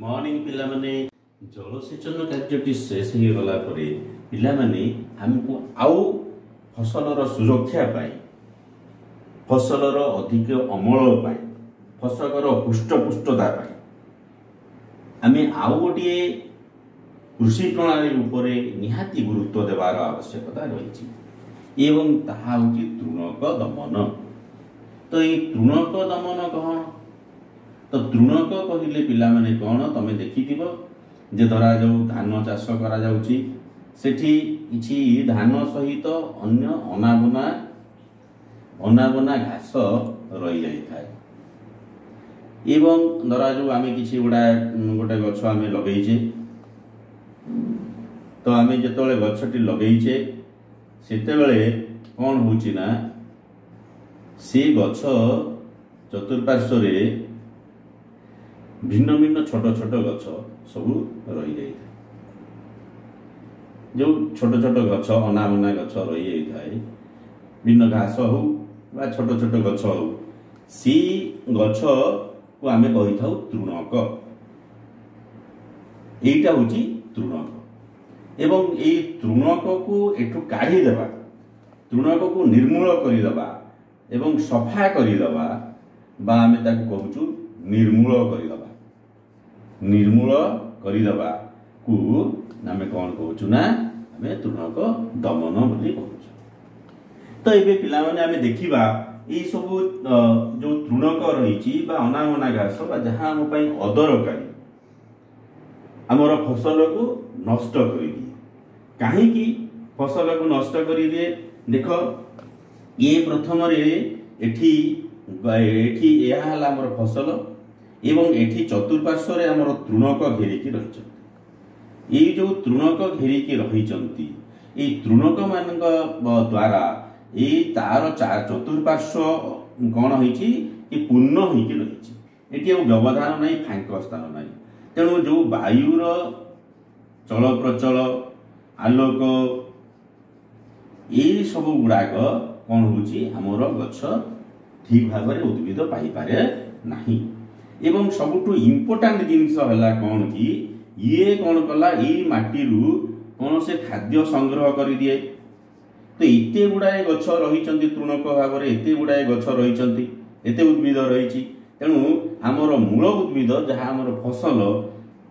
Morning ପିଲାମାନେ। ଜଳସେଚନ କାର୍ଯ୍ୟଟି ଶେଷ ହୋଇଗଲା ପରେ ପିଲାମାନେ, ଆମକୁ ଆଉ ଫସଲର ସୁରକ୍ଷା ପାଇଁ, ଫସଲର ଅଧିକ ଅମଳ ପାଇଁ, ଫସଲର ହୃଷ୍ଟପୁଷ୍ଟତା ପାଇଁ ଆମେ ଆଉ ଗୋଟିଏ କୃଷି ପ୍ରଣାଳୀ ଉପରେ ନିହାତି ଗୁରୁତ୍ୱ ଦେବାର ଆବଶ୍ୟକତା ରହିଛି ଏବଂ ତାହା ହେଉଛି ତୃଣକ ଦମନ। ତ ଏଇ ତୃଣକ ଦମନ କ'ଣ? ତ ତୃଣକ କହିଲେ ପିଲାମାନେ କ'ଣ? ତମେ ଦେଖିଥିବ ଯେ ଧରାଯାଉ ଧାନ ଚାଷ କରାଯାଉଛି, ସେଠି କିଛି ଧାନ ସହିତ ଅନ୍ୟ ଅନାବନା ଘାସ ରହିଯାଇଥାଏ ଏବଂ ଧରାଯାଉ ଆମେ କିଛି ଗୋଟେ ଗଛ ଆମେ ଲଗେଇଛେ। ତ ଆମେ ଯେତେବେଳେ ଗଛଟି ଲଗେଇଛେ, ସେତେବେଳେ କ'ଣ ହେଉଛି ନା ସେ ଗଛ ଚତୁଃପାର୍ଶ୍ୱରେ ଭିନ୍ନ ଭିନ୍ନ ଛୋଟ ଛୋଟ ଗଛ ସବୁ ରହିଯାଇଥାଏ। ଯେଉଁ ଛୋଟ ଛୋଟ ଗଛ, ଅନାବନା ଗଛ ରହିଯାଇଥାଏ, ଭିନ୍ନ ଘାସ ହଉ ବା ଛୋଟ ଛୋଟ ଗଛ ହଉ, ସେଇ ଗଛକୁ ଆମେ କହିଥାଉ ତୃଣକ। ଏଇଟା ହେଉଛି ତୃଣକ ଏବଂ ଏଇ ତୃଣକକୁ ଏଠୁ କାଢ଼ିଦେବା, ତୃଣକକୁ ନିର୍ମୂଳ କରିଦେବା ଏବଂ ସଫା କରିଦେବା ବା ଆମେ ତାକୁ କହୁଛୁ ନିର୍ମୂଳ କରିଦେବା। ନିର୍ମୂଳ କରିଦେବାକୁ ଆମେ କ'ଣ କହୁଛୁ ନା ଆମେ ତୃଣକ ଦମନ ବୋଲି କହୁଛୁ। ତ ଏବେ ପିଲାମାନେ, ଆମେ ଦେଖିବା ଏଇ ସବୁ ଯୋଉ ତୃଣକ ରହିଛି ବା ଅନାବନା ଘାସ ବା ଯାହା ଆମ ପାଇଁ ଅଦରକାରୀ, ଆମର ଫସଲକୁ ନଷ୍ଟ କରିଦିଏ। କାହିଁକି ଫସଲକୁ ନଷ୍ଟ କରିଦିଏ? ଦେଖ, ଇଏ ପ୍ରଥମରେ ଏଠି ଏହା ହେଲା ଆମର ଫସଲ ଏବଂ ଏଠି ଚତୁଃପାର୍ଶ୍ୱରେ ଆମର ତୃଣକ ଘେରିକି ରହିଛନ୍ତି। ଏଇ ଯୋଉ ତୃଣକ ଘେରିକି ରହିଛନ୍ତି, ଏଇ ତୃଣକ ମାନଙ୍କ ଦ୍ୱାରା ଏଇ ତାର ଚତୁଃପାର୍ଶ୍ୱ କ'ଣ ହେଇଛି କି ପୂର୍ଣ୍ଣ ହେଇକି ରହିଛି। ଏଠି ଆଉ ବ୍ୟବଧାନ ନାହିଁ, ଫାଙ୍କ ସ୍ଥାନ ନାହିଁ। ତେଣୁ ଯୋଉ ବାୟୁର ଚଳପ୍ରଚଳ, ଆଲୋକ, ଏଇ ସବୁ ଗୁଡ଼ାକ କ'ଣ ହେଉଛି, ଆମର ଗଛ ଠିକ ଭାବରେ ଉଦ୍ଭିଦ ପାଇପାରେ ନାହିଁ। ଏବଂ ସବୁଠୁ ଇମ୍ପୋର୍ଟାଣ୍ଟ ଜିନିଷ ହେଲା କ'ଣ କି ଇଏ କ'ଣ କଲା, ଏଇ ମାଟିରୁ କୌଣସି ଖାଦ୍ୟ ସଂଗ୍ରହ କରିଦିଏ। ତ ଏତେ ଗୁଡ଼ାଏ ଗଛ ରହିଛନ୍ତି ତୃଣକ ଭାବରେ, ଏତେ ଗୁଡ଼ାଏ ଗଛ ରହିଛନ୍ତି, ଏତେ ଉଦ୍ଭିଦ ରହିଛି। ତେଣୁ ଆମର ମୂଳ ଉଦ୍ଭିଦ ଯାହା ଆମର ଫସଲ,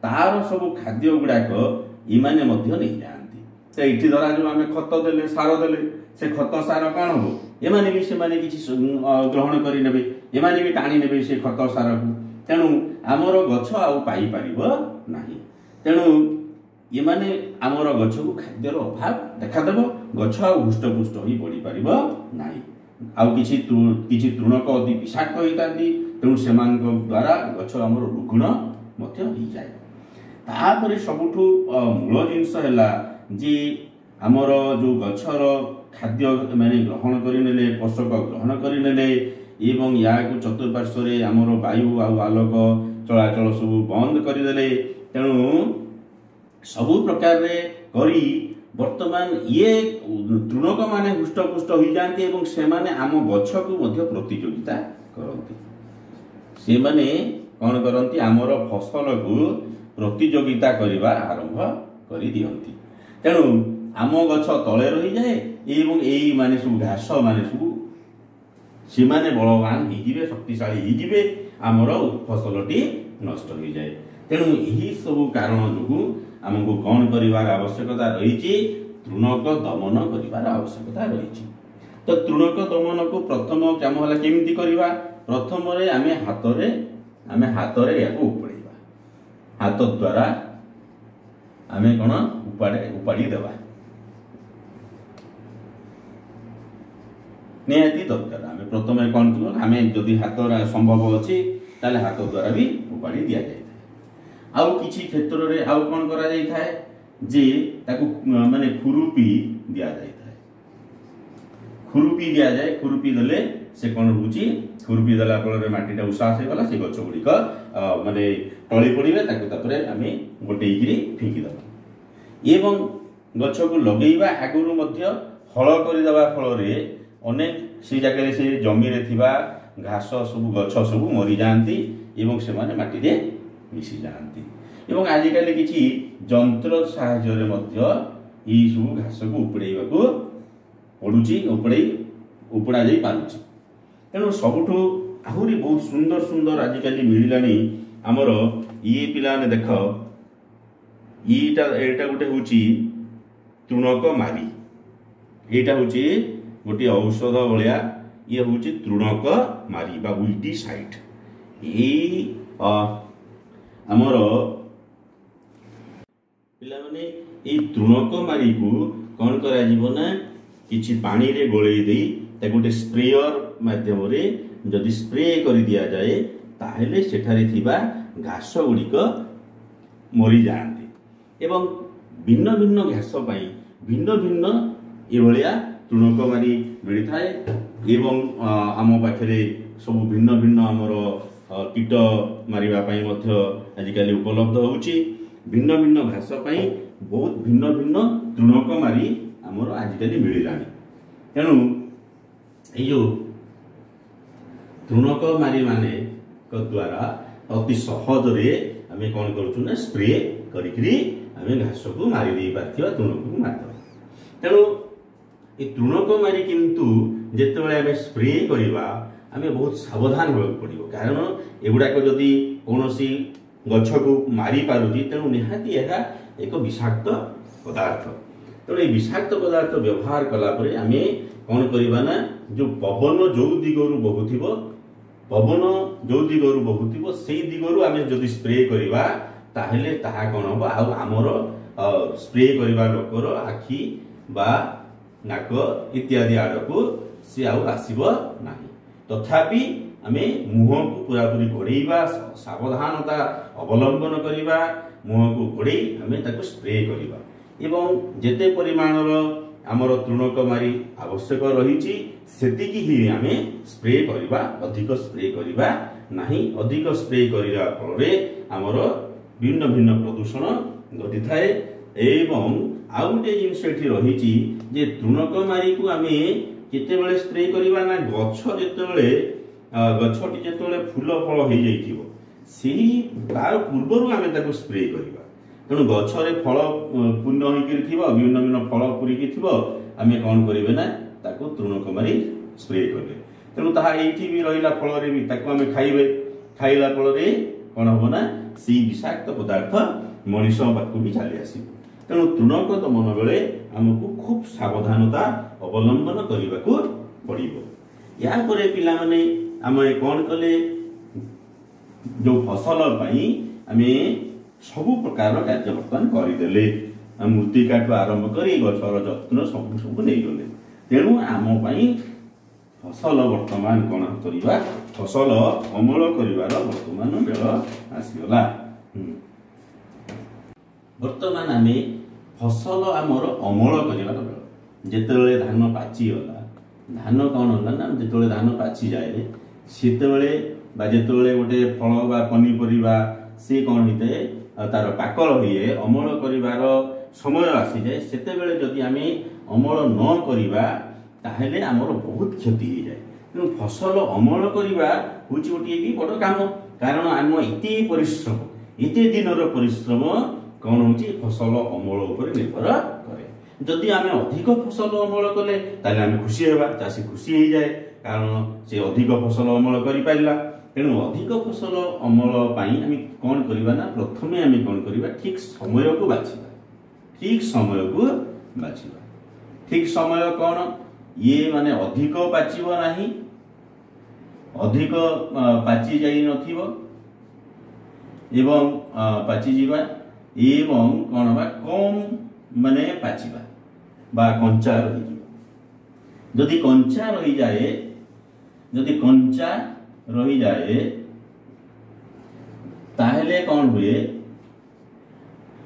ତାର ସବୁ ଖାଦ୍ୟ ଗୁଡ଼ାକ ଏମାନେ ମଧ୍ୟ ନେଇଯାଆନ୍ତି। ତ ଏଠି ଧରାଯାଉ ଆମେ ଖତ ଦେଲେ, ସାର ଦେଲେ, ସେ ଖତ ସାର କ'ଣ ହବ? ଏମାନେ ବି ସେମାନେ କିଛି ଗ୍ରହଣ କରିନେବେ, ଏମାନେ ବି ଟାଣି ନେବେ ସେ ଖତ ସାରକୁ। ତେଣୁ ଆମର ଗଛ ଆଉ ପାଇପାରିବ ନାହିଁ। ତେଣୁ ଏମାନେ ଆମର ଗଛକୁ ଖାଦ୍ୟର ଅଭାବ ଦେଖାଦେବ, ଗଛ ଆଉ ହୃଷ୍ଟପୁଷ୍ଟ ହୋଇ ବଢ଼ିପାରିବ ନାହିଁ। ଆଉ କିଛି ତୃଣକ ଅତି ବିଷାକ୍ତ ହୋଇଥାନ୍ତି, ତେଣୁ ସେମାନଙ୍କ ଦ୍ୱାରା ଗଛ ଆମର ରୁଗ୍ଣ ମଧ୍ୟ ହେଇଯାଏ। ତାପରେ ସବୁଠୁ ମୂଳ ଜିନିଷ ହେଲା ଯେ ଆମର ଯୋଉ ଗଛର ଖାଦ୍ୟ ମାନେ ଗ୍ରହଣ କରିନେଲେ, ପୋଷକ ଗ୍ରହଣ କରିନେଲେ ଏବଂ ଏହାକୁ ଚତୁଃପାର୍ଶ୍ୱରେ ଆମର ବାୟୁ ଆଉ ଆଲୋକ ଚଳାଚଳ ସବୁ ବନ୍ଦ କରିଦେଲେ। ତେଣୁ ସବୁ ପ୍ରକାରରେ କରି ବର୍ତ୍ତମାନ ଇଏ ତୃଣକ ମାନେ ହୃଷ୍ଟପୁଷ୍ଟ ହୋଇଯାଆନ୍ତି ଏବଂ ସେମାନେ ଆମ ଗଛକୁ ମଧ୍ୟ ପ୍ରତିଯୋଗିତା କରନ୍ତି। ସେମାନେ କ'ଣ କରନ୍ତି? ଆମର ଫସଲକୁ ପ୍ରତିଯୋଗିତା କରିବା ଆରମ୍ଭ କରିଦିଅନ୍ତି। ତେଣୁ ଆମ ଗଛ ତଳେ ରହିଯାଏ ଏବଂ ଏଇ ମାନେ ସବୁ ଘାସ ମାନେ ସବୁ ସେମାନେ ବଳବାନ ହେଇଯିବେ, ଶକ୍ତିଶାଳୀ ହେଇଯିବେ, ଆମର ଫସଲଟି ନଷ୍ଟ ହୋଇଯାଏ। ତେଣୁ ଏହି ସବୁ କାରଣ ଯୋଗୁଁ ଆମକୁ କ'ଣ କରିବାର ଆବଶ୍ୟକତା ରହିଛି? ତୃଣକ ଦମନ କରିବାର ଆବଶ୍ୟକତା ରହିଛି। ତ ତୃଣକ ଦମନକୁ ପ୍ରଥମ କାମ ହେଲା କେମିତି କରିବା? ପ୍ରଥମରେ ଆମେ ହାତରେ ଏହାକୁ ଉପାଡ଼ିବା। ହାତ ଦ୍ୱାରା ଆମେ କ'ଣ ଉପାଡ଼ି ଦେବା ନିହାତି ଦରକାର। ଆମେ ପ୍ରଥମେ କ'ଣ କରୁ? ଆମେ ଯଦି ହାତ ସମ୍ଭବ ଅଛି, ତାହେଲେ ହାତ ଦ୍ୱାରା ବି ଉପାଡ଼ି ଦିଆଯାଇଥାଏ। ଆଉ କିଛି କ୍ଷେତ୍ରରେ ଆଉ କ'ଣ କରାଯାଇଥାଏ ଯେ ତାକୁ ମାନେ ଖୁରୁପି ଦିଆଯାଇଥାଏ। ଖୁରୁପି ଦିଆଯାଏ। ଖୁରୁପି ଦେଲେ ସେ କ'ଣ ହେଉଛି? ଖୁରୁପି ଦେଲା ଫଳରେ ମାଟିଟା ଉଷାସ ହେଇଗଲା, ସେ ଗଛ ଗୁଡ଼ିକ ମାନେ ଟଳି ପଡ଼ିବେ। ତାକୁ ତାପରେ ଆମେ ଗୋଟେଇକିରି ଫିଙ୍ଗିଦେବା ଏବଂ ଗଛକୁ ଲଗେଇବା ଆଗରୁ ମଧ୍ୟ ହଳ କରିଦେବା ଫଳରେ ଅନେକ ସେଇ ଜାଗାରେ ସେ ଜମିରେ ଥିବା ଘାସ ସବୁ, ଗଛ ସବୁ ମରିଯାଆନ୍ତି ଏବଂ ସେମାନେ ମାଟିରେ ମିଶିଯାଆନ୍ତି। ଏବଂ ଆଜିକାଲି କିଛି ଯନ୍ତ୍ର ସାହାଯ୍ୟରେ ମଧ୍ୟ ଏଇସବୁ ଘାସକୁ ଉପଡ଼େଇବାକୁ ପଡ଼ୁଛି, ଉପଡ଼ା ଯାଇ ପାରୁଛି। ତେଣୁ ସବୁଠୁ ଆହୁରି ବହୁତ ସୁନ୍ଦର ସୁନ୍ଦର ଆଜିକାଲି ମିଳିଲାଣି ଆମର ଇଏ। ପିଲାମାନେ ଦେଖ, ଏଇଟା ଗୋଟେ ହେଉଛି ତୃଣକ ମାରି। ଏଇଟା ହେଉଛି ଗୋଟିଏ ଔଷଧ ଭଳିଆ। ଇଏ ହେଉଛି ତୃଣକ ମାରି ବା ୱିଡିସାଇଡ୍। ଏଇ ଆମର ପିଲାମାନେ, ଏଇ ତୃଣକ ମାରିକୁ କ'ଣ କରାଯିବ ନା କିଛି ପାଣିରେ ଗୋଳେଇ ଦେଇ ତାକୁ ଗୋଟେ ସ୍ପ୍ରେୟର ମାଧ୍ୟମରେ ଯଦି ସ୍ପ୍ରେ କରି ଦିଆଯାଏ, ତାହେଲେ ସେଠାରେ ଥିବା ଘାସ ଗୁଡ଼ିକ ମରିଯାଆନ୍ତି। ଏବଂ ଭିନ୍ନ ଭିନ୍ନ ଘାସ ପାଇଁ ଭିନ୍ନ ଭିନ୍ନ ଏଭଳିଆ ତୃଣକ ମାରି ମିଳିଥାଏ। ଏବଂ ଆମ ପାଖରେ ସବୁ ଭିନ୍ନ ଭିନ୍ନ ଆମର କୀଟ ମାରିବା ପାଇଁ ମଧ୍ୟ ଆଜିକାଲି ଉପଲବ୍ଧ ହେଉଛି। ଭିନ୍ନ ଭିନ୍ନ ଘାସ ପାଇଁ ବହୁତ ଭିନ୍ନ ଭିନ୍ନ ତୃଣକ ମାରି ଆମର ଆଜିକାଲି ମିଳିଲାଣି। ତେଣୁ ଏଇ ଯେଉଁ ତୃଣକ ମାରି ମାନଙ୍କ ଦ୍ୱାରା ଅତି ସହଜରେ ଆମେ କ'ଣ କରୁଛୁ ନା ସ୍ପ୍ରେ କରିକିରି ଆମେ ଘାସକୁ ମାରି ଦେଇପାରିଥିବା ତୃଣକୁ ମାରିଦେବା। ତେଣୁ ଏ ତୃଣକ ମାରି କିନ୍ତୁ ଯେତେବେଳେ ଆମେ ସ୍ପ୍ରେ କରିବା, ଆମେ ବହୁତ ସାବଧାନ ହେବାକୁ ପଡ଼ିବ, କାରଣ ଏଗୁଡ଼ାକ ଯଦି କୌଣସି ଗଛକୁ ମାରିପାରୁଛି, ତେଣୁ ନିହାତି ଏହା ଏକ ବିଷାକ୍ତ ପଦାର୍ଥ। ତେଣୁ ଏଇ ବିଷାକ୍ତ ପଦାର୍ଥ ବ୍ୟବହାର କଲା ପରେ ଆମେ କ'ଣ କରିବା ନା ଯେଉଁ ପବନ ଯେଉଁ ଦିଗରୁ ବହୁଥିବ, ପବନ ଯେଉଁ ଦିଗରୁ ବହୁଥିବ ସେଇ ଦିଗରୁ ଆମେ ଯଦି ସ୍ପ୍ରେ କରିବା, ତାହେଲେ ତାହା କ'ଣ ହେବ, ଆଉ ଆମର ସ୍ପ୍ରେ କରିବା ଲୋକର ଆଖି ବା ନାକ ଇତ୍ୟାଦି ଆଡ଼କୁ ସେ ଆଉ ଆସିବ ନାହିଁ। ତଥାପି ଆମେ ମୁହଁକୁ ପୁରାପୁରି ଘୋଡ଼େଇବା, ସାବଧାନତା ଅବଲମ୍ବନ କରିବା, ମୁହଁକୁ ଘୋଡ଼େଇ ଆମେ ତାକୁ ସ୍ପ୍ରେ କରିବା। ଏବଂ ଯେତେ ପରିମାଣର ଆମର ତୃଣକ ମାରି ଆବଶ୍ୟକ ରହିଛି, ସେତିକି ହିଁ ଆମେ ସ୍ପ୍ରେ କରିବା, ଅଧିକ ସ୍ପ୍ରେ କରିବା ନାହିଁ। ଅଧିକ ସ୍ପ୍ରେ କରିବା ଫଳରେ ଆମର ଭିନ୍ନ ଭିନ୍ନ ପ୍ରଦୂଷଣ ଘଟିଥାଏ। ଏବଂ ଆଉ ଗୋଟିଏ ଜିନିଷ ଏଠି ରହିଛି ଯେ ତୃଣକ ମାରିକୁ ଆମେ କେତେବେଳେ ସ୍ପ୍ରେ କରିବା ନା ଗଛ ଯେତେବେଳେ, ଗଛଟି ଯେତେବେଳେ ଫୁଲ ଫଳ ହେଇଯାଇଥିବ, ସେଇ ତାର ପୂର୍ବରୁ ଆମେ ତାକୁ ସ୍ପ୍ରେ କରିବା। ତେଣୁ ଗଛରେ ଫଳ ପୂର୍ଣ୍ଣ ହେଇକରି ଥିବ, ଭିନ୍ନ ଭିନ୍ନ ଫଳ ପୂରିକି ଥିବ, ଆମେ କ'ଣ କରିବେ ନା ତାକୁ ତୃଣକ ମାରି ସ୍ପ୍ରେ କଲେ, ତେଣୁ ତାହା ଏଇଠି ବି ରହିଲା, ଫଳରେ ବି ତାକୁ ଆମେ ଖାଇବେ, ଖାଇଲା ଫଳରେ କ'ଣ ହବ ନା ସେଇ ବିଷାକ୍ତ ପଦାର୍ଥ ମଣିଷ ପାଖକୁ ବି ଚାଲି ଆସିବ। ତେଣୁ ତୃଣକ ଦମନ ବେଳେ ଆମକୁ ଖୁବ୍ ସାବଧାନତା ଅବଲମ୍ବନ କରିବାକୁ ପଡ଼ିବ। ଏହାପରେ ପିଲାମାନେ, ଆମେ କ'ଣ କଲେ? ଯେଉଁ ଫସଲ ପାଇଁ ଆମେ ସବୁ ପ୍ରକାରର କାର୍ଯ୍ୟ ବର୍ତ୍ତମାନ କରିଦେଲେ, ମୃତ୍ତିକାଠୁ ଆରମ୍ଭ କରି ଗଛର ଯତ୍ନ ସବୁ ସବୁ ନେଇଗଲେ। ତେଣୁ ଆମ ପାଇଁ ଫସଲ ବର୍ତ୍ତମାନ କ'ଣ କରିବା, ଫସଲ ଅମଳ କରିବାର ବର୍ତ୍ତମାନ ବେଳ ଆସିଗଲା। ବର୍ତ୍ତମାନ ଆମେ ଫସଲ ଆମର ଅମଳ କରିବାର ବେଳ। ଯେତେବେଳେ ଧାନ ପାଚିଗଲା, ଧାନ କ'ଣ ହେଲା ନା ଯେତେବେଳେ ଧାନ ପାଚିଯାଏ ସେତେବେଳେ, ବା ଯେତେବେଳେ ଗୋଟେ ଫଳ ବା ପନିପରିବା ସେ କ'ଣ ହେଇଥାଏ, ତାର ପାକଳ ହୁଏ, ଅମଳ କରିବାର ସମୟ ଆସିଯାଏ, ସେତେବେଳେ ଯଦି ଆମେ ଅମଳ ନ କରିବା ତାହେଲେ ଆମର ବହୁତ କ୍ଷତି ହେଇଯାଏ। ତେଣୁ ଫସଲ ଅମଳ କରିବା ହେଉଛି ଗୋଟିଏ ବି ବଡ଼ କାମ, କାରଣ ଆମ ଏତେ ପରିଶ୍ରମ, ଏତେ ଦିନର ପରିଶ୍ରମ କ'ଣ ହେଉଛି ଫସଲ ଅମଳ ଉପରେ ନିର୍ଭର କରେ। ଯଦି ଆମେ ଅଧିକ ଫସଲ ଅମଳ କଲେ ତାହେଲେ ଆମେ ଖୁସି ହେବା, ଚାଷୀ ଖୁସି ହେଇଯାଏ, କାରଣ ସେ ଅଧିକ ଫସଲ ଅମଳ କରିପାରିଲା। ତେଣୁ ଅଧିକ ଫସଲ ଅମଳ ପାଇଁ ଆମେ କ'ଣ କରିବା ନା ପ୍ରଥମେ ଆମେ କ'ଣ କରିବା, ଠିକ ସମୟକୁ ବାଛିବା। ଠିକ ସମୟକୁ ବାଛିବା। ଠିକ ସମୟ କ'ଣ? ଇଏ ମାନେ ଅଧିକ ପାଚିବ ନାହିଁ, ଅଧିକ ପାଚି ଯାଇ ନଥିବ ଏବଂ ପାଚିଯିବା ଏବଂ କ'ଣ ବା କମ୍ ମାନେ ପାଚିବା ବା କଞ୍ଚା ରହିଯିବ। ଯଦି କଞ୍ଚା ରହିଯାଏ, ଯଦି କଞ୍ଚା ରହିଯାଏ ତାହେଲେ କ'ଣ ହୁଏ?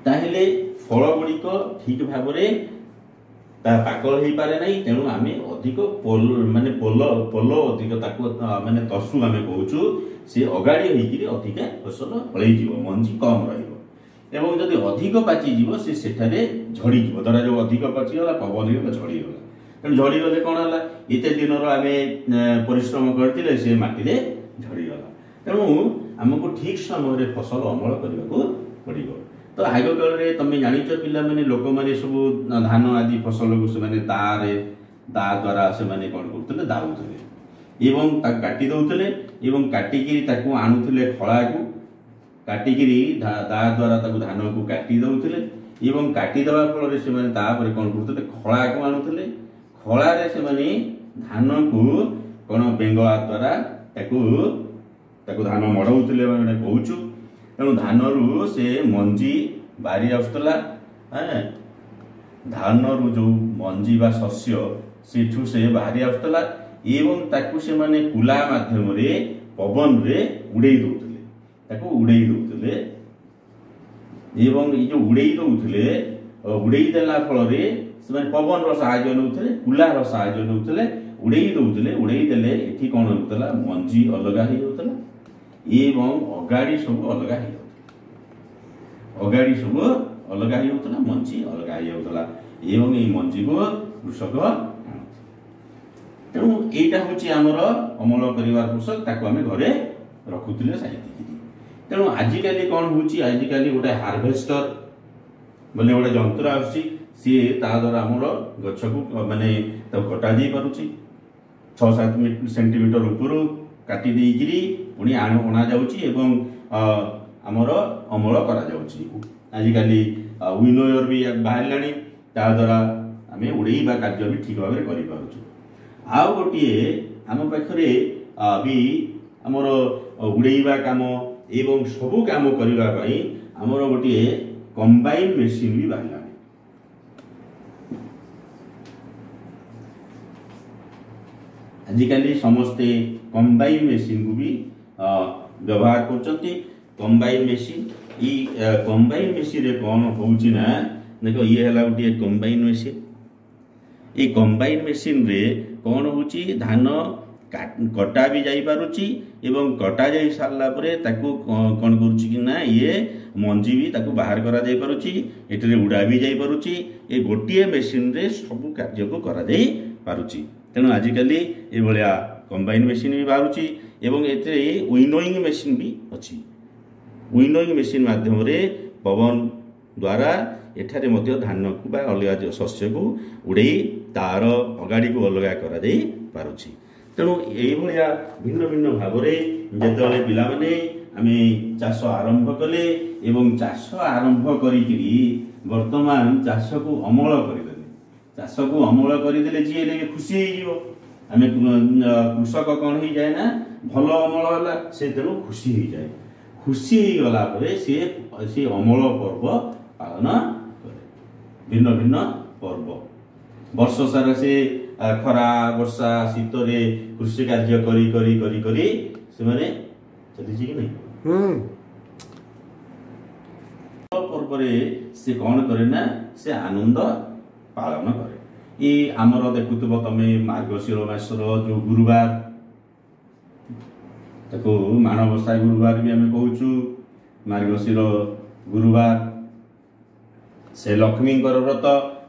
ତାହେଲେ ଫଳ ଗୁଡ଼ିକ ଠିକ ଭାବରେ ତା ପାକଳ ହେଇପାରେ ନାହିଁ। ତେଣୁ ଆମେ ଅଧିକ ପୋଲ ମାନେ ପୋଲ ପୋଲ ଅଧିକ ତାକୁ ମାନେ ତସୁ ଆମେ କହୁଛୁ, ସେ ଅଗାଡ଼ି ହେଇକିରି ଅଧିକା ଫସଲ ଫଳେଇଯିବ, ମଞ୍ଜି କମ୍ ରହିବ। ଏବଂ ଯଦି ଅଧିକ ପାଚିଯିବ, ସେ ସେଠାରେ ଝଡ଼ିଯିବ। ଧରାଯାଉ ଅଧିକ ପାଚିଗଲା, ପବନ ହେଇଗଲା, ଝଡ଼ିଗଲା। ତେଣୁ ଝଡ଼ିଗଲେ କ'ଣ ହେଲା? ଏତେ ଦିନର ଆମେ ପରିଶ୍ରମ କରିଥିଲେ, ସେ ମାଟିରେ ଝଡ଼ିଗଲା। ତେଣୁ ଆମକୁ ଠିକ୍ ସମୟରେ ଫସଲ ଅମଳ କରିବାକୁ ପଡ଼ିବ। ତ ଆଗ କାଳରେ ତମେ ଜାଣିଛ ପିଲାମାନେ, ଲୋକମାନେ ସବୁ ଧାନ ଆଦି ଫସଲକୁ ସେମାନେ ଦାଆରେ, ଦା ଦ୍ୱାରା ସେମାନେ କ'ଣ କରୁଥିଲେ, ଦାଉଥିଲେ ଏବଂ ତାକୁ କାଟି ଦେଉଥିଲେ ଏବଂ କାଟିକିରି ତାକୁ ଆଣୁଥିଲେ ଖଳାକୁ, କାଟିକିରି ଦା ଦ୍ୱାରା ତାକୁ ଧାନକୁ କାଟି ଦେଉଥିଲେ ଏବଂ କାଟିଦେବା ଫଳରେ ସେମାନେ ତାପରେ କ'ଣ କରୁଥିଲେ, ଖଳାକୁ ଆଣୁଥିଲେ। ଖଳାରେ ସେମାନେ ଧାନକୁ କ'ଣ ବେଙ୍ଗଳା ଦ୍ୱାରା ତାକୁ ତାକୁ ଧାନ ମଡ଼ଉଥିଲେ ଆମେ କହୁଛୁ। ତେଣୁ ଧାନରୁ ସେ ମଞ୍ଜି ବାହାରି ଆସୁଥିଲା। ଧାନରୁ ଯେଉଁ ମଞ୍ଜି ବା ଶସ୍ୟ ସେଠୁ ସେ ବାହାରି ଆସୁଥିଲା ଏବଂ ତାକୁ ସେମାନେ କୁଲା ମାଧ୍ୟମରେ ପବନରେ ଉଡ଼େଇ ଦେଉଥିଲେ, ତାକୁ ଉଡ଼େଇ ଦେଉଥିଲେ ଏବଂ ଏଇ ଯେଉଁ ଉଡ଼େଇ ଦେଉଥିଲେ, ଉଡ଼େଇ ଦେଲା ଫଳରେ ସେମାନେ ପବନର ସାହାଯ୍ୟ ନେଉଥିଲେ, କୁଲାର ସାହାଯ୍ୟ ନେଉଥିଲେ, ଉଡ଼େଇ ଦେଉଥିଲେ। ଉଡ଼େଇ ଦେଲେ ଏଠି କ'ଣ ହେଉଥିଲା, ମଞ୍ଜି ଅଲଗା ହେଇଯାଉଥିଲା ଏବଂ ଅଗାଡ଼ି ସବୁ ଅଲଗା ହେଇଯାଉଥିଲା, ଅଗାଡ଼ି ସବୁ ଅଲଗା ହେଇଯାଉଥିଲା, ମଞ୍ଜି ଅଲଗା ହେଇଯାଉଥିଲା ଏବଂ ଏଇ ମଞ୍ଜିକୁ କୃଷକ ଆଣୁଥିଲେ। ତେଣୁ ଏଇଟା ହେଉଛି ଆମର ଅମଳ କରିବାର କୃଷକ, ତାକୁ ଆମେ ଘରେ ରଖୁଥିଲେ ସାଇତିକିରି। ତେଣୁ ଆଜିକାଲି କ'ଣ ହେଉଛି, ଆଜିକାଲି ଗୋଟେ ହାର୍ଭେଷ୍ଟର ବୋଲି ଗୋଟେ ଯନ୍ତ୍ର ଆସୁଛି, ସିଏ ତା ଦ୍ୱାରା ଆମର ଗଛକୁ ମାନେ ତାକୁ କଟା ଯାଇପାରୁଛି। 6-7 ସେଣ୍ଟିମିଟର ଉପରୁ କାଟି ଦେଇକିରି ପୁଣି ଅଣାଯାଉଛି ଏବଂ ଆମର ଅମଳ କରାଯାଉଛି। ଆଜିକାଲି ୱିନୋୟର ବି ବାହାରିଲାଣି, ତା ଦ୍ୱାରା ଆମେ ଉଡ଼େଇବା କାର୍ଯ୍ୟ ବି ଠିକ୍ ଭାବରେ କରିପାରୁଛୁ। ଆଉ ଗୋଟିଏ ଆମ ପାଖରେ ବି ଆମର ଉଡ଼େଇବା କାମ ଏବଂ ସବୁ କାମ କରିବା ପାଇଁ ଆମର ଗୋଟିଏ କମ୍ବାଇନ୍ ମେସିନ୍ ବି ବାହାରିଲାଣି। ଆଜିକାଲି ସମସ୍ତେ କମ୍ବାଇନ୍ ମେସିନ୍କୁ ବି ବ୍ୟବହାର କରୁଛନ୍ତି। କମ୍ବାଇନ୍ ମେସିନ୍, ଏଇ କମ୍ବାଇନ୍ ମେସିନ୍ରେ କ'ଣ ହେଉଛି ନା, ଦେଖ ଇଏ ହେଲା ଗୋଟିଏ କମ୍ବାଇନ୍ ମେସିନ୍। ଏଇ କମ୍ବାଇନ୍ ମେସିନ୍ରେ କ'ଣ ହେଉଛି, ଧାନ କଟା ବି ଯାଇପାରୁଛି ଏବଂ କଟା ଯାଇ ସାରିଲା ପରେ ତାକୁ କ'ଣ କରୁଛି କି ନା ଇଏ ମଞ୍ଜି ବି ତାକୁ ବାହାର କରାଯାଇପାରୁଛି, ଏଥିରେ ଉଡ଼ା ବି ଯାଇପାରୁଛି। ଏ ଗୋଟିଏ ମେସିନ୍ରେ ସବୁ କାର୍ଯ୍ୟକୁ କରାଯାଇପାରୁଛି। ତେଣୁ ଆଜିକାଲି ଏଭଳିଆ କମ୍ବାଇନ୍ ମେସିନ୍ ବି ବାହାରୁଛି ଏବଂ ଏଥିରେ ୱିନୋଇଂ ମେସିନ୍ ବି ଅଛି। ୱିନୋଇଂ ମେସିନ୍ ମାଧ୍ୟମରେ ପବନ ଦ୍ୱାରା ଏଠାରେ ମଧ୍ୟ ଧାନକୁ ବା ଅଲଗା ଶସ୍ୟକୁ ଉଡ଼େଇ ତାର ଅଗାଡ଼ିକୁ ଅଲଗା କରାଯାଇପାରୁଛି। ତେଣୁ ଏଇଭଳିଆ ଭିନ୍ନ ଭିନ୍ନ ଭାବରେ ଯେତେବେଳେ ପିଲାମାନେ ଆମେ ଚାଷ ଆରମ୍ଭ କଲେ ଏବଂ ଚାଷ ଆରମ୍ଭ କରିକିରି ବର୍ତ୍ତମାନ ଚାଷକୁ ଅମଳ କରିଦେଲେ, ଚାଷକୁ ଅମଳ କରିଦେଲେ ଯିଏ ହେଲେ ବି ଖୁସି ହେଇଯିବ। ଆମେ କୃଷକ କ'ଣ ହେଇଯାଏ ନା, ଭଲ ଅମଳ ହେଲା ସେ ତେଣୁ ଖୁସି ହେଇଯାଏ। ଖୁସି ହେଇଗଲା ପରେ ସିଏ ସେ ଅମଳ ପର୍ବ ପାଳନ କରେ, ଭିନ୍ନ ଭିନ୍ନ ପର୍ବ। ବର୍ଷ ସାରା ସେ ଖରା ବର୍ଷା ଶୀତରେ କୃଷି କାର୍ଯ୍ୟ କରି କରି କରି କରି ସେମାନେ ଚାଲିଛି କି ନାହିଁ। ପର୍ବରେ ସେ କ'ଣ କରେ ନା, ସେ ଆନନ୍ଦ ପାଳନ କରେ। ଏଇ ଆମର ଦେଖୁଥିବ ତମେ ମାର୍ଗଶିର ମାସର ଯୋଉ ଗୁରୁବାର, ତାକୁ ମାଣବସା ଗୁରୁବାର ବି ଆମେ କହୁଛୁ। ମାର୍ଗଶିର ଗୁରୁବାର ସେ ଲକ୍ଷ୍ମୀଙ୍କର ବ୍ରତ।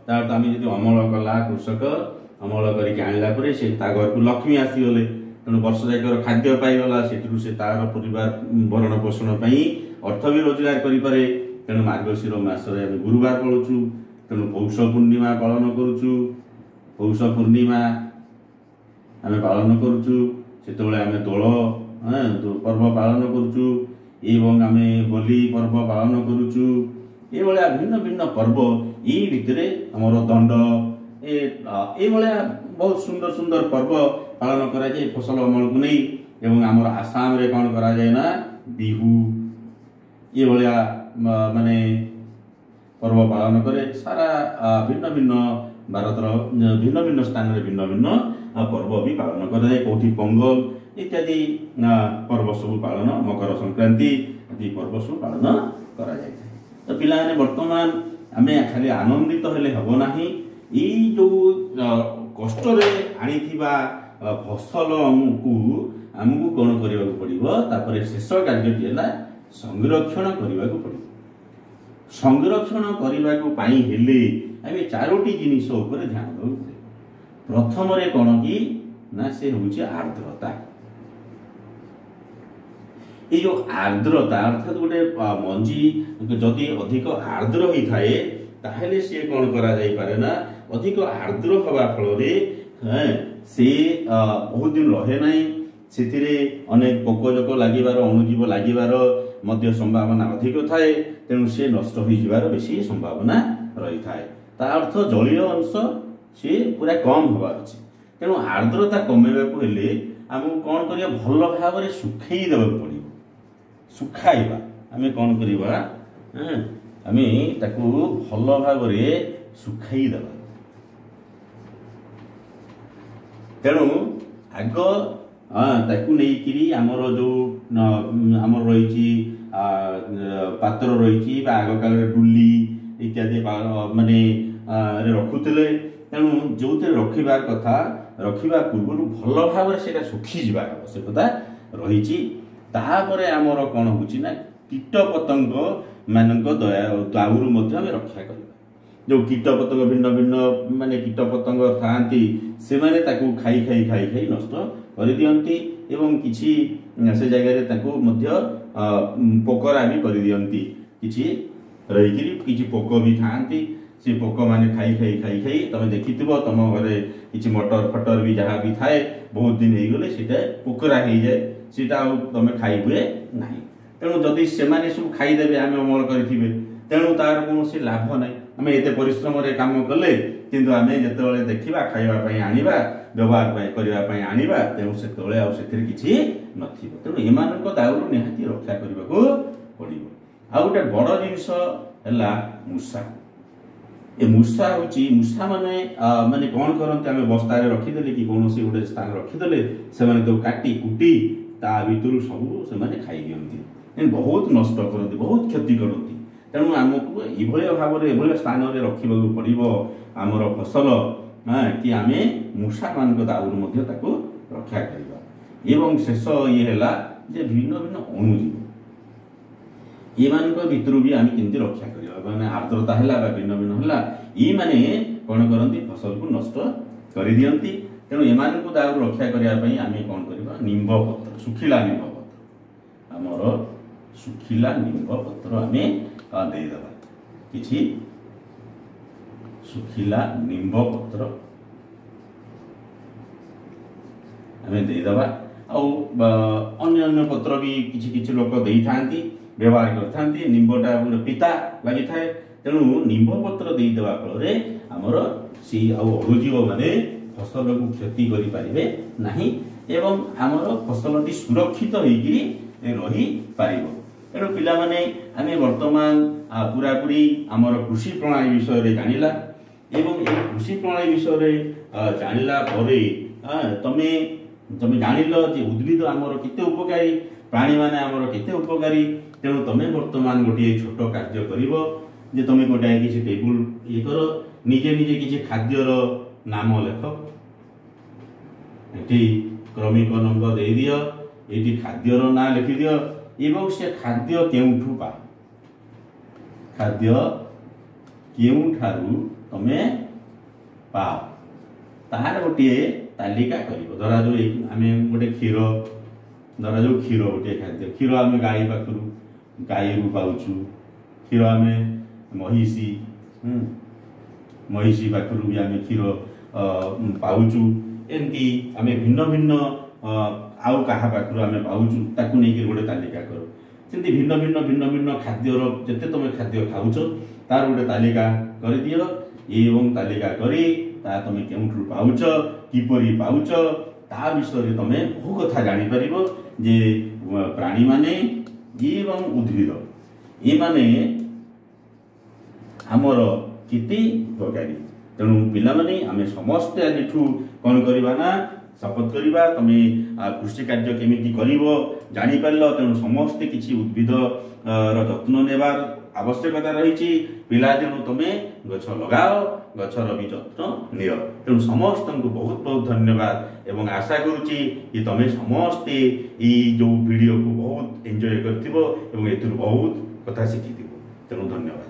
ତାର ତ ଆମେ ଯଦି ଅମଳ କଲା କୃଷକ, ଅମଳ କରିକି ଆଣିଲା ପରେ ସେ ତା ଘରକୁ ଲକ୍ଷ୍ମୀ ଆସିଗଲେ, ତେଣୁ ବର୍ଷ ଯାକର ଖାଦ୍ୟ ପାଇଗଲା, ସେଥିରୁ ସେ ତାର ପରିବାର ଭରଣ ପୋଷଣ ପାଇଁ ଅର୍ଥ ବି ରୋଜଗାର କରିପାରେ। ତେଣୁ ମାର୍ଗଶିର ମାସରେ ଆମେ ଗୁରୁବାର ପାଳୁଛୁ, ତେଣୁ ପୌଷ ପୂର୍ଣ୍ଣିମା ପାଳନ କରୁଛୁ। ପୌଷ ପୂର୍ଣ୍ଣିମା ଆମେ ପାଳନ କରୁଛୁ, ସେତେବେଳେ ଆମେ ଦୋଳ ପର୍ବ ପାଳନ କରୁଛୁ ଏବଂ ଆମେ ହୋଲି ପର୍ବ ପାଳନ କରୁଛୁ। ଏଇଭଳିଆ ଭିନ୍ନ ଭିନ୍ନ ପର୍ବ ଏଇ ଭିତରେ ଆମର ଦଣ୍ଡ ଏଇଭଳିଆ ବହୁତ ସୁନ୍ଦର ସୁନ୍ଦର ପର୍ବ ପାଳନ କରାଯାଏ ଫସଲ ଅମଳକୁ ନେଇ। ଏବଂ ଆମର ଆସାମରେ କ'ଣ କରାଯାଏ ନା ବିହୁ ଏଭଳିଆ ମାନେ ପର୍ବ ପାଳନ କରେ। ସାରା ଭିନ୍ନ ଭିନ୍ନ ଭାରତର ଭିନ୍ନ ଭିନ୍ନ ସ୍ଥାନରେ ଭିନ୍ନ ଭିନ୍ନ ପର୍ବ ବି ପାଳନ କରାଯାଏ। କେଉଁଠି ପୋଙ୍ଗଲ ଇତ୍ୟାଦି ପର୍ବ ସବୁ ପାଳନ, ମକର ସଂକ୍ରାନ୍ତି ଆଦି ପର୍ବ ସବୁ ପାଳନ କରାଯାଇଥାଏ। ତ ପିଲାମାନେ ବର୍ତ୍ତମାନ ଆମେ ଖାଲି ଆନନ୍ଦିତ ହେଲେ ହେବ ନାହିଁ, ଏଇ ଯେଉଁ କଷ୍ଟରେ ଆଣିଥିବା ଫସଲକୁ ଆମକୁ କ'ଣ କରିବାକୁ ପଡ଼ିବ, ତାପରେ ଶେଷ କାର୍ଯ୍ୟଟି ହେଲା ସଂରକ୍ଷଣ କରିବାକୁ ପଡ଼ିବ। ସଂରକ୍ଷଣ କରିବାକୁ ପାଇଁ ହେଲେ ଆମେ ଚାରୋଟି ଜିନିଷ ଉପରେ ଧ୍ୟାନ ଦେବାକୁ ପଡ଼ିବ। ପ୍ରଥମରେ କ'ଣ କି ନା ସେ ହେଉଛି ଆର୍ଦ୍ରତା। ଏଇ ଯେଉଁ ଆର୍ଦ୍ରତା, ଅର୍ଥାତ୍ ଗୋଟେ ମଞ୍ଜି ଯଦି ଅଧିକ ଆର୍ଦ୍ର ହେଇଥାଏ ତାହେଲେ ସିଏ କ'ଣ କରାଯାଇପାରେ ନା, ଅଧିକ ଆର୍ଦ୍ର ହେବା ଫଳରେ ସେ ବହୁତ ଦିନ ରହେ ନାହିଁ, ସେଥିରେ ଅନେକ ପୋକ ଜୋକ ଲାଗିବାର, ଅଣୁଜୀବ ଲାଗିବାର ମଧ୍ୟ ସମ୍ଭାବନା ଅଧିକ ଥାଏ, ତେଣୁ ସେ ନଷ୍ଟ ହୋଇଯିବାର ବେଶୀ ସମ୍ଭାବନା ରହିଥାଏ। ତା ଅର୍ଥ ଜଳୀୟ ଅଂଶ ସିଏ ପୁରା କମ୍ ହେବାର ଅଛି। ତେଣୁ ଆର୍ଦ୍ରତା କମେଇବାକୁ ହେଲେ ଆମକୁ କ'ଣ କରିବା, ଭଲ ଭାବରେ ଶୁଖେଇ ଦେବାକୁ ପଡ଼ିବ। ଶୁଖାଇବା, ଆମେ କ'ଣ କରିବା, ଆମେ ତାକୁ ଭଲ ଭାବରେ ଶୁଖେଇ ଦେବା। ତେଣୁ ଆଗ ତାକୁ ନେଇକିରି ଆମର ଯେଉଁ ଆମର ରହିଛି ପାତ୍ର ରହିଛି ବା ଆଗକାଳରେ ଡୁଲି ଇତ୍ୟାଦି ମାନେ ରଖୁଥିଲେ। ତେଣୁ ଯେଉଁଥିରେ ରଖିବା କଥା, ରଖିବା ପୂର୍ବରୁ ଭଲ ଭାବରେ ସେଇଟା ଶୁଖିଯିବାର ଆବଶ୍ୟକତା ରହିଛି। ତାପରେ ଆମର କ'ଣ ହେଉଛି ନା, କୀଟ ପତଙ୍ଗ ମାନଙ୍କ ଦାଉରୁ ମଧ୍ୟ ଆମେ ରକ୍ଷା କରିବା। ଯେଉଁ କୀଟ ପତଙ୍ଗ ଭିନ୍ନ ଭିନ୍ନ ମାନେ କୀଟ ପତଙ୍ଗ ଥାଆନ୍ତି, ସେମାନେ ତାକୁ ଖାଇ ଖାଇ ଖାଇ ଖାଇ ନଷ୍ଟ କରିଦିଅନ୍ତି ଏବଂ କିଛି ସେ ଜାଗାରେ ତାକୁ ମଧ୍ୟ ପୋକରା ବି କରିଦିଅନ୍ତି। କିଛି ରହିକିରି କିଛି ପୋକ ବି ଥାଆନ୍ତି, ସେ ପୋକମାନେ ଖାଇ ଖାଇ ଖାଇ ଖାଇ, ତମେ ଦେଖିଥିବ ତମ ଘରେ କିଛି ମଟର ଫଟର ବି ଯାହା ବି ଥାଏ, ବହୁତ ଦିନ ହେଇଗଲେ ସେଇଟା ପୋକରା ହେଇଯାଏ, ସେଇଟା ଆଉ ତମେ ଖାଇ ହୁଏ ନାହିଁ। ତେଣୁ ଯଦି ସେମାନେ ସବୁ ଖାଇଦେବେ, ଆମେ ଅମଳ କରିଥିବେ, ତେଣୁ ତାର କୌଣସି ଲାଭ ନାହିଁ। ଆମେ ଏତେ ପରିଶ୍ରମରେ କାମ କଲେ, କିନ୍ତୁ ଆମେ ଯେତେବେଳେ ଦେଖିବା ଖାଇବା ପାଇଁ ଆଣିବା, ବ୍ୟବହାର ପାଇଁ କରିବା ପାଇଁ ଆଣିବା, ତେଣୁ ସେତେବେଳେ ଆଉ ସେଥିରେ କିଛି ନଥିବ। ତେଣୁ ଏମାନଙ୍କ ଦାଉରୁ ନିହାତି ରକ୍ଷା କରିବାକୁ ପଡ଼ିବ। ଆଉ ଗୋଟେ ବଡ଼ ଜିନିଷ ହେଲା ମୂଷା। ଏ ମୂଷା ହେଉଛି, ମୂଷାମାନେ ମାନେ କ'ଣ କରନ୍ତି, ଆମେ ବସ୍ତାରେ ରଖିଦେଲେ କି କୌଣସି ଗୋଟେ ସ୍ଥାନ ରଖିଦେଲେ, ସେମାନେ ତାକୁ କାଟି କୁଟି ତା ଭିତରୁ ସବୁ ସେମାନେ ଖାଇ ଦିଅନ୍ତି, ବହୁତ ନଷ୍ଟ କରନ୍ତି, ବହୁତ କ୍ଷତି କରନ୍ତି। ତେଣୁ ଆମକୁ ଏଇଭଳିଆ ଭାବରେ ଏଭଳିଆ ସ୍ଥାନରେ ରଖିବାକୁ ପଡ଼ିବ ଆମର ଫସଲ, କି ଆମେ ମୂଷାମାନଙ୍କ ଦାଉରୁ ମଧ୍ୟ ତାକୁ ରକ୍ଷା କରିବା। ଏବଂ ଶେଷ ଇଏ ହେଲା ଯେ ଭିନ୍ନ ଭିନ୍ନ ଅଣୁଜୀବ, ଏମାନଙ୍କ ଭିତରୁ ବି ଆମେ କେମିତି ରକ୍ଷା କରିବା। ମାନେ ଆର୍ଦ୍ରତା ହେଲା ବା ଭିନ୍ନ ଭିନ୍ନ ହେଲା, ଏଇମାନେ କ'ଣ କରନ୍ତି, ଫସଲକୁ ନଷ୍ଟ କରିଦିଅନ୍ତି। ତେଣୁ ଏମାନଙ୍କୁ ଦାଉରୁ ରକ୍ଷା କରିବା ପାଇଁ ଆମେ କ'ଣ କରିବା, ନିମ୍ବ ପତ୍ର, ଶୁଖିଲା ନିମ୍ବ ପତ୍ର, ଆମର ଶୁଖିଲା ନିମ୍ବ ପତ୍ର ଆମେ ଦେଇଦେବା। କିଛି ଶୁଖିଲା ନିମ୍ବ ପତ୍ର ଆମେ ଦେଇଦେବା। ଆଉ ଅନ୍ୟ ଅନ୍ୟ ପତ୍ର ବି କିଛି କିଛି ଲୋକ ଦେଇଥାନ୍ତି, ବ୍ୟବହାର କରିଥାନ୍ତି। ନିମ୍ବଟା ଗୋଟେ ପିତା ଲାଗିଥାଏ, ତେଣୁ ନିମ୍ବ ପତ୍ର ଦେଇଦେବା ଫଳରେ ଆମର ସେଇ ଆଉ ଅଣୁଜୀବ ମାନେ ଫସଲକୁ କ୍ଷତି କରିପାରିବେ ନାହିଁ ଏବଂ ଆମର ଫସଲଟି ସୁରକ୍ଷିତ ହେଇକିରି ରହିପାରିବ। ତେଣୁ ପିଲାମାନେ, ଆମେ ବର୍ତ୍ତମାନ ପୁରାପୁରି ଆମର କୃଷି ପ୍ରଣାଳୀ ବିଷୟରେ ଜାଣିଲା ଏବଂ ଏହି କୃଷି ପ୍ରଣାଳୀ ବିଷୟରେ ଜାଣିଲା ପରେ ତମେ ତମେ ଜାଣିଲ ଯେ ଉଦ୍ଭିଦ ଆମର କେତେ ଉପକାରୀ, ପ୍ରାଣୀମାନେ ଆମର କେତେ ଉପକାରୀ। ତେଣୁ ତମେ ବର୍ତ୍ତମାନ ଗୋଟିଏ ଛୋଟ କାର୍ଯ୍ୟ କରିବ ଯେ ତମେ ଗୋଟାଏ କିଛି ଟେବୁଲ ଇଏ କର, ନିଜେ ନିଜେ କିଛି ଖାଦ୍ୟର ନାମ ଲେଖ, ଏଠି କ୍ରମିକ ନମ୍ବର ଦେଇଦିଅ, ଏଇଠି ଖାଦ୍ୟର ନାଁ ଲେଖିଦିଅ ଏବଂ ସେ ଖାଦ୍ୟ କେଉଁଠୁ ପାଅ, ଖାଦ୍ୟ କେଉଁଠାରୁ ତମେ ପାଅ ତାହାର ଗୋଟିଏ ତାଲିକା କରିବ। ଧରାଯାଉ ଆମେ ଗୋଟେ କ୍ଷୀର, ଧରାଯାଉ କ୍ଷୀର ଗୋଟିଏ ଖାଦ୍ୟ, କ୍ଷୀର ଆମେ ଗାଈ ପାଖରୁ, ଗାଈରୁ ପାଉଛୁ, କ୍ଷୀର ଆମେ ମହିଷୀ ମହିଷୀ ପାଖରୁ ବି ଆମେ କ୍ଷୀର ପାଉଛୁ। ଏମିତି ଆମେ ଭିନ୍ନ ଭିନ୍ନ ଆଉ କାହା ପାଖରୁ ଆମେ ପାଉଛୁ, ତାକୁ ନେଇକି ଗୋଟେ ତାଲିକା କର। ସେମିତି ଭିନ୍ନ ଭିନ୍ନ ଭିନ୍ନ ଭିନ୍ନ ଖାଦ୍ୟର ଯେତେ ତମେ ଖାଦ୍ୟ ଖାଉଛ ତାର ଗୋଟେ ତାଲିକା କରିଦିଅ ଏବଂ ତାଲିକା କରି ତା ତମେ କେଉଁଠୁ ପାଉଛ, କିପରି ପାଉଛ, ତା ବିଷୟରେ ତମେ ବହୁ କଥା ଜାଣିପାରିବ ଯେ ପ୍ରାଣୀମାନେ ଏବଂ ଉଦ୍ଭିଦ ଏମାନେ ଆମର କେତେ ଉପକାରୀ। ତେଣୁ ପିଲାମାନେ, ଆମେ ସମସ୍ତେ ଆଜିଠୁ କ'ଣ କରିବା ନା ଶପଥ କରିବା, ତମେ କୃଷି କାର୍ଯ୍ୟ କେମିତି କରିବ ଜାଣିପାରିଲ। ତେଣୁ ସମସ୍ତେ କିଛି ଉଦ୍ଭିଦର ଯତ୍ନ ନେବାର ଆବଶ୍ୟକତା ରହିଛି। ପିଲାଦିନୁ ତମେ ଗଛ ଲଗାଅ, ଗଛର ବି ଯତ୍ନ ନିଅ। ତେଣୁ ସମସ୍ତଙ୍କୁ ବହୁତ ବହୁତ ଧନ୍ୟବାଦ ଏବଂ ଆଶା କରୁଛି କି ତମେ ସମସ୍ତେ ଏଇ ଯେଉଁ ଭିଡ଼ିଓକୁ ବହୁତ ଏନ୍ଜୟ କରିଥିବ ଏବଂ ଏଥିରୁ ବହୁତ କଥା ଶିଖିଥିବ। ତେଣୁ ଧନ୍ୟବାଦ।